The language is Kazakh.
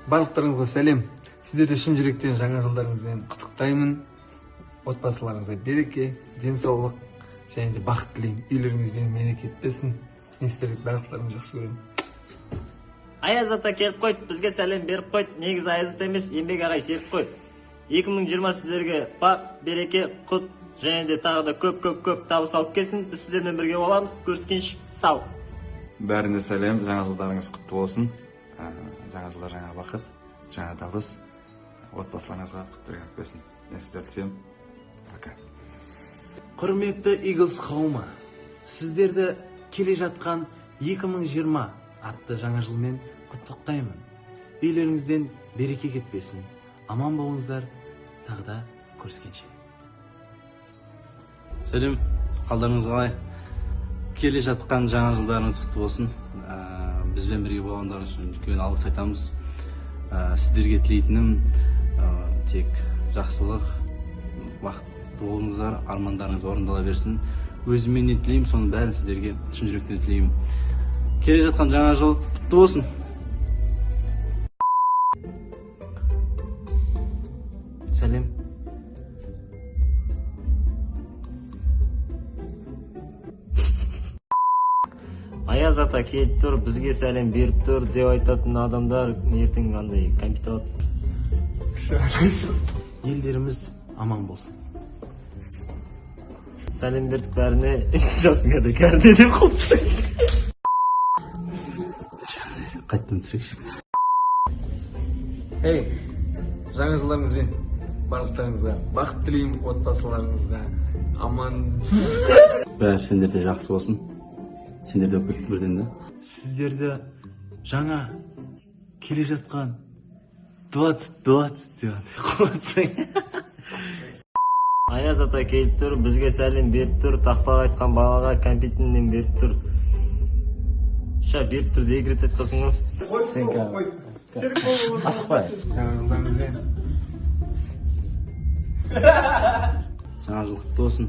Барлықтарыңызға сәлем. Сіздерді шын жүректен жаңа жылдарыңызбен құттықтаймын. Отбасыларыңызға береке, денсаулық және де бақыт тілеймін. Үйлеріңізден мереке кетпесін. Мен сіздерді барлықтарыңызды жақсы көремін. Аяз ата келіп қойды, бізге сәлем беріп қойды. Негізі Аяз ата емес, Еңбек ағай Серік қой. 2020 сіздерге бақ, береке, құт және де тағы да көп көп көп табыс алып келсін. Біз сіздермен бірге боламыз. Көріскенше сау. Бәріне сәлем, жаңа жылдарыңыз құтты болсын. Жаңа жылдар жаңа бақыт, жаңа табыс, отбасыларыңызға құт береке алып келсін. Мен сіздерді сүйемін. Пока. Құрметті Eagles қауымы, сіздерді келе жатқан 2020 атты жаңа жылмен құттықтаймын. Үйлеріңізден береке кетпесін. Аман болыңыздар, тағы да көріскенше. Сәлем, қалдарыңыз қалай? Келе жатқан жаңа жылдарыңыз құтты болсын. Бізбен бірге болғандарыңыз үшін үлкен алғыс айтамыз. Сіздерге тілейтінім тек жақсылық, бақытты болыңыздар, армандарыңыз орындала берсін. Өзіме не тілеймін, соның бәрін сіздерге шын жүректен тілеймін. Келе жатқан жаңа жыл құтты болсын. Сәлем. Аяз ата келіп тұр, бізге сәлем беріп тұр деп айтатын адамдар ертең андай компьютер алады. Елдеріміз аман болсын. Сәлем бердік бәріне, жасыңа да кәріне деп қойыпсың. Қайтадан түсірейікші. Ей, жаңа жылдарыңызбен барлықтарыңызға бақыт тілеймін, отбасыларыңызға аман. Бәрі сендерде жақсы болсын. Сендерде болып кетті бірден да. Сіздерді жаңа келе жатқан 2020 деп қойсаң. Аяз ата келіп тұр, бізге сәлем беріп тұр, тақпақ айтқан балаға кәмпитінен беріп тұр. Ша, беріп тұр екі рет айтқансың ғой. Сен кәдімгі. Асықпа. Жаңа жылдарыңызбен. Жаңа жыл құтты болсын.